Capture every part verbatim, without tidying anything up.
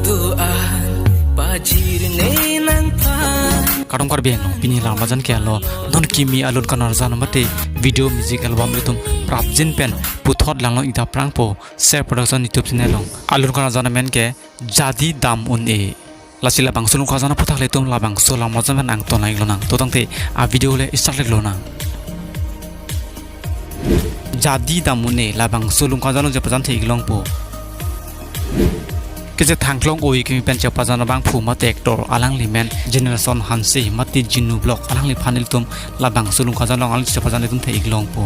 Doan pajirne nangphan. Kardom Karbi Anglong, pini la-an arjan ke-alo, non kimi alun kanarjan mate video music album ilitum prapjin pen puthot langlong-ik aphrangpo, Ser Production YouTube channel along. Alun kanarjan amen ke Jadi Dam Un-e. Lasi labangso alun kanarjan aphuthak ilitum labangso la-an arjan pen angton lang-iklonang. To tangte a video le start le-iklonang. Jadi Dam Un-e labangso alun kanarjan along chepajanthe-iklongpo. Kechethangklong oi kimi pen chepajan abangphu mate actor alangli amen Generation Hanse mate Jinu Vlog, alangliphan ilitum labangso alun kanarjan along alangli chepajan ilitum the-iklongpo.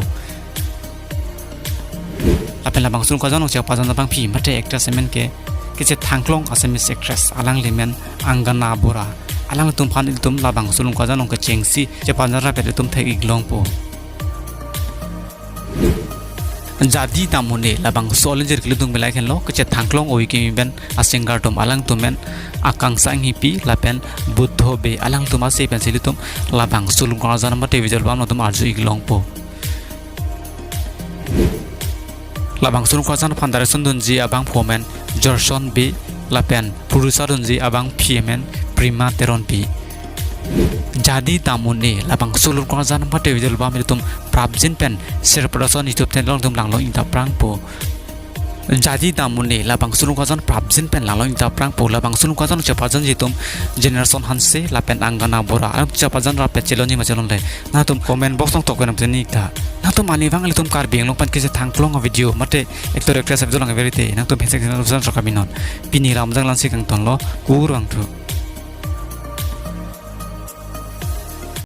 Lapen labangso alun kanarjan along chepajan abangpi mate actress amen ke kechethangklong Assamese actress, alangli amen Angana Bora. Alanglitum aphan ilitum labangso alun kanarjan along kechengsi chepajan rapet ilitum the-iklongpo. Jadi Dam Un-e labangso alinjir ke ilitum belai henlo, kechethangklong oi kimi pen a-singer atum, alangtum amen Akangsha Enghipi lapen Buddho Bey, alangtum ase pensi ilitum labangso alun kanarjan mate visual album along ilitum arju-iklongpo. Labangso alun kanarjan aphan direction dunji abangphu amen Jorson Bey lapen producer dunji abangpi amen Prima Teronpi. Jadi Dam Un-e labangso alun kanarjan mate visual album ilitum prapjin pen Ser Production YouTube channel along ilitum langlong-ik aphrangpo. Jadi Dam Un-e labangso alun kanarjan prapjin pen langlong-ik aphrangpo. Labangso alun kanarjan chepajanji atum Generation Hanse lapen Angana Bora, alanglitum chepajan rapet chelongji ma chelongle, nangtum comment box along tok pen nangtum chini-ik tha. Nangtum arnivang ilitum Karbi Anglong pen kechethangklong a-video mate actor actress a-video lang verite nangtum hesek channel along chekaminon. Pini la-an arjan la-ansi kangtonlo, kurvangthu.